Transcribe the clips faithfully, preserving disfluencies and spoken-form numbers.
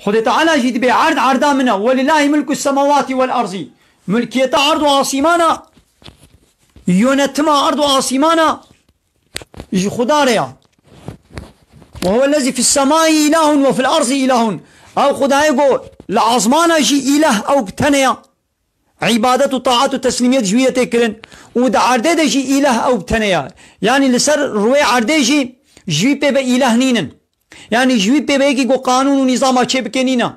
Xwedê Teala jî dibê erd erda min e. Welillahî milku semawatî wel erzî. Milkiyeta erd û asîmana, yönetima erd û asîmana ji Xuda re ya. Ve huwellezî fis semai îlahun ve fil erzî îlahun. Ew Xwedayê ku li ezmana jî îlah ew bi tenê ya. Îbadet û taat û teslîmiyet ji wî ye tê kirin û di erdê de jî îlah ew bi tenê ya. Yanî li ser rûyê erdê jî ji wî pê ve îlah nînin. Yanî ji wî pê ve yekî ku qanûn û nîzama çêbike nîne.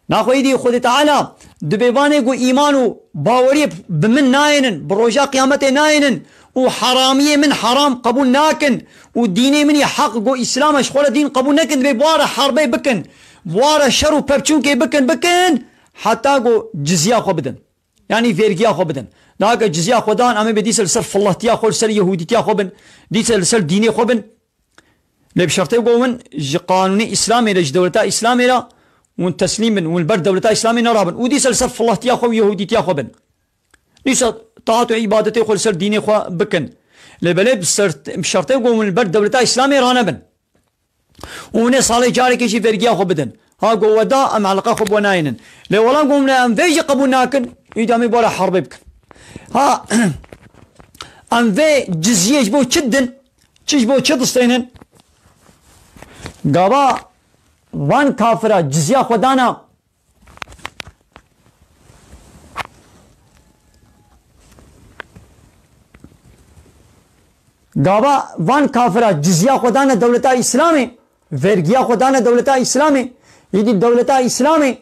Naxwe îdî Xwedê Teala dibê vanê ku îman û baweriyê bi min nayênin, bi roja qiyametê nayênin û heramiyê min heram qebûl nakin û dînê min yê heq ku Îslam e ji xwe re dîn qebûl nekin, dibê bi wa re herbê bikin, bi wa re şer û pevçûnkê bikin, bikin, heta ku cizya xwe bidin. Yanî vergiya xwe bidin. Nake cizya xwe dan, em ê bê dîse li ser filahtiya xwe, li ser yehûdîtiya xwe bin, dîse li ser dînê xwe bin. Lê bi şertê ku hûn ji qanûnê Îslamê re, ji dewleta Îslamê re hûn teslîm bin, hûn li ber dewleta Îslamê nerabin. Û dîse li ser filahtiya xwe û yehûdîtiya xwe bin. Dîse taat û îbadetê xwe li ser dînê xwe bikin. Lê belê bi ser, bi şertê ku hûn li ber dewleta Îslamê ranebin. Û hûn ê salê carekê jî vergiya xwe bidin. Ha, go we da, em eleqa xwe bi we nayênin. Lê wela go hûn em vê jî qebûl nakin, îdî em ê bi we re herbê bikin. Ha, em vê cizyê ji bo çi didin? Çi ji bo çi distênin? Gava van kafira cizya xwe dana. Gava van kafira cizya xwe dane dewleta Îslamê, vergiya xwe dane dewleta Îslamê, îdî dewleta Îslamê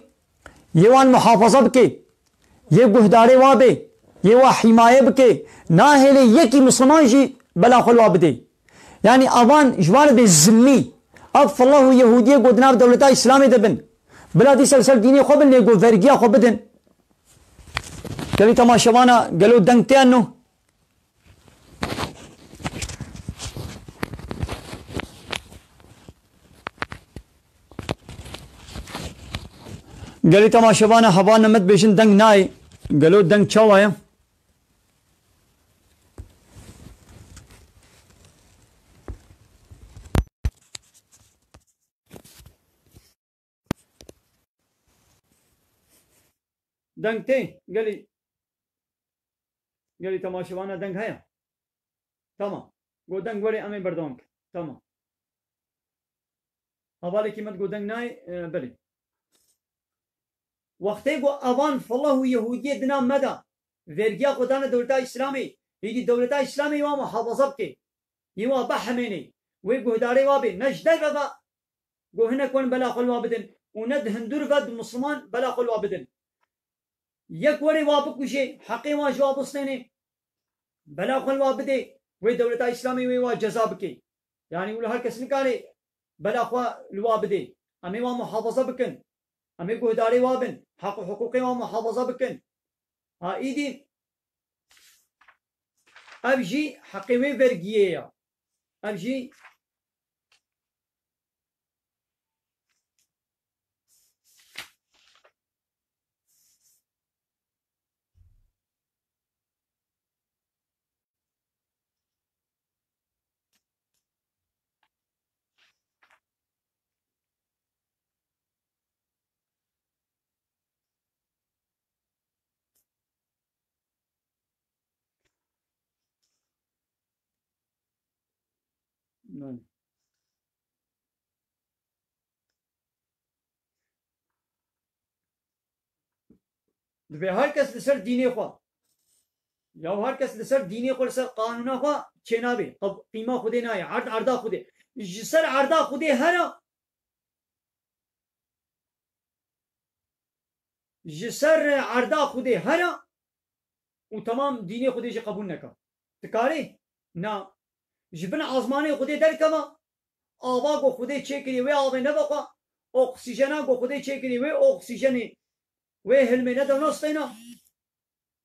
yê wan muhafaza bike, yê guhdarê wa bê, yê wa hîmaye bike, nahêlê yekî misliman jî bela xwe li wa bidê. Yanî avan ji wan re bê zimmî. Ev fillah û yehûdiyê ku di nav dewleta Îslamê de bin. Bila dîsa li ser dînê xwe bin, lê ku vergiya xwe bidin. Gelî temaşevana, gelo deng tê no? Gelî temaşevana, hevalên me dibêjin deng nayê. Gelo deng çawa ye? Deng tê, gelî, gelî temaşevana deng heye? Tamam. Go deng were, em ê berdewam kin. Tamam. Hevalekî me digot deng nayê, e, belê. Wextê ku evan fillah û yehûdiyê di nav me de vergiya xwe dane dewleta Îslamê, hêdî dewleta Îslamê wa muhafaza bike, yê wa bihemênê, wê guhdarê wa bê, ne ji derve ve ku hinek wan bela xwe li wa bidin û ne di hundir ve di misliman bela xwe li wa bidin. Yek were wa bikuje, heqê wan ji wa bistêne, bela xwe li wa bidê, wê dewleta Îslamê wê wa ceza bike. Yanî wilo her kes nikare bela xwe li wa bidê. Em ê wa muhafaza bikin. Em ê guhdarê wa bin. Heq û hiqûqê wa muhafaza bikin. Ha îdî ev jî heqê wê vergiyê ya. Ev jî Belê. Divê her kes li ser dînê xwe, ya her kes li ser dînê xwe, li ser qanûna xwe çênabê. Qe-, qîma Xwedê nayê, erd erda Xwedê. Ji ser erda Xwedê here, ji ser erda Xwedê here û temam dînê Xwedê jî qebûl neke. Dikarê? Na. Ji bin ezmanê Xwedê derkeve, ava ku Xwedê çêkirî wê avê nebe xwe, oksîjena ku Xwedê çêkirî wê oksîjenê wê hilmê nede nasteyna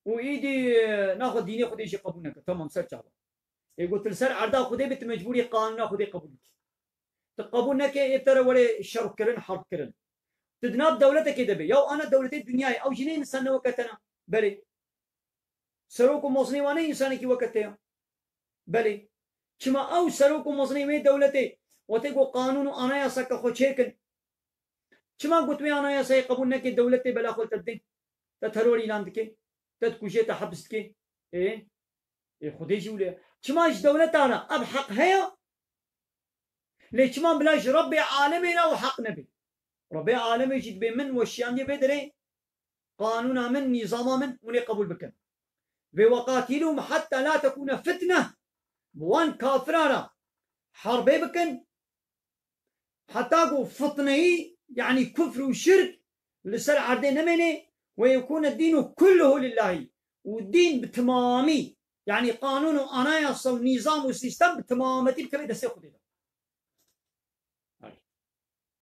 û îdî, e, naxwe dînê Xwedê jî qebûl neke. Temam, ser çava. Ê got li ser erda Xwedê bê, tu mecbûrî qanûna Xwedê qebûl bikî. Tu qebûl neke, ê te re were şerkirin, herbkirin. Tu di nav dewletekê de be. Yaw ana dewletê dinyayê, ew jî nê insan ne weke te ne? Belê. Serok û mezinê wan ne însanekî weke te ya? Belê. Çima ew serok û mezinê wê dewletê wextê ku qanûn û anayaseke xwe çêkin, Çima got wê anayasayê qebûl neke, dewletê bela xwe te didê? Te teror îlan dike, te dikuje, te hepis dike. Ê, ê Xwedê jî wile. Çima ji dewleta re ev heq heye? Lê çima bila ji Rebbê alemê re û heq nebe? Rebbê alemê jî dibê min weşiyandiye vê derê, qanûna min, nîzama min, hûn ê qebûl bikin. Vê weqatilûm hetta la tekûne fitne, bi wan kafira re herbê bikin, heta ku fitneyî, yanî kufr û şirk li ser erdê nemêne, we yekûne dînu kulluhu lillahî, û dîn bi timamî, yanî qanûn û anayasa û nîzam û sîstem bi timametî bikeve destê Xwedê de.